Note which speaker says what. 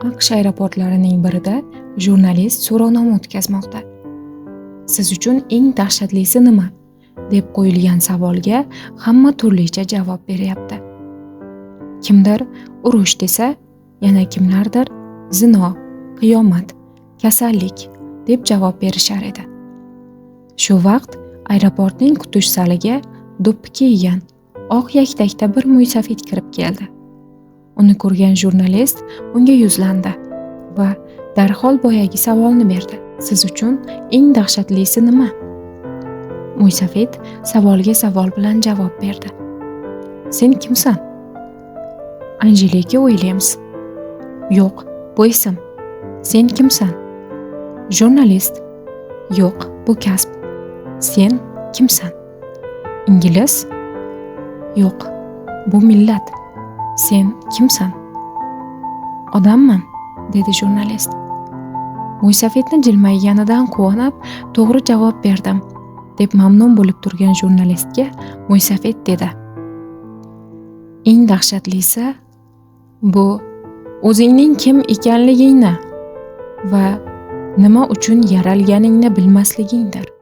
Speaker 1: AQSh aeroportlarining birida jurnalist so'rovnoma o'tkazmoqda. Siz uchun eng dahshatlisi nima? Deb qo'yilgan savolga hamma turlicha javob beryapti. Kimdir urush desa, yana kimlardir zino, qiyomat, kasallik deb javob berishar edi. Shu vaqt aeroportning kutish zaliga do'ppi kiygan, oq yaktakda bir muysafid kirib keldi. Uni ko'rgan jurnalist unga yuzlandi va darhol boyagi savolni berdi. Siz uchun eng dahshatlisi nima? Muysafid savolga savol bilan javob berdi. Sen kimsan? Anjelika Uilyams. Yo'q, bu ism. Sen kimsan? Jurnalist. Yo'q, bu kasb. Sen kimsan? Ingliz? Yo'q, bu millat. Sen kimsan? Odamman, dedi jurnalist. Muysafidni jilmayganidan quvonib, to'g'ri javob berdim, deb mamnun bo'lib turgan jurnalistga muysafid dedi. Eng dahshatlisi bu o'zingning kim ekanligingni va nima uchun yaralganingni bilmasligingdir.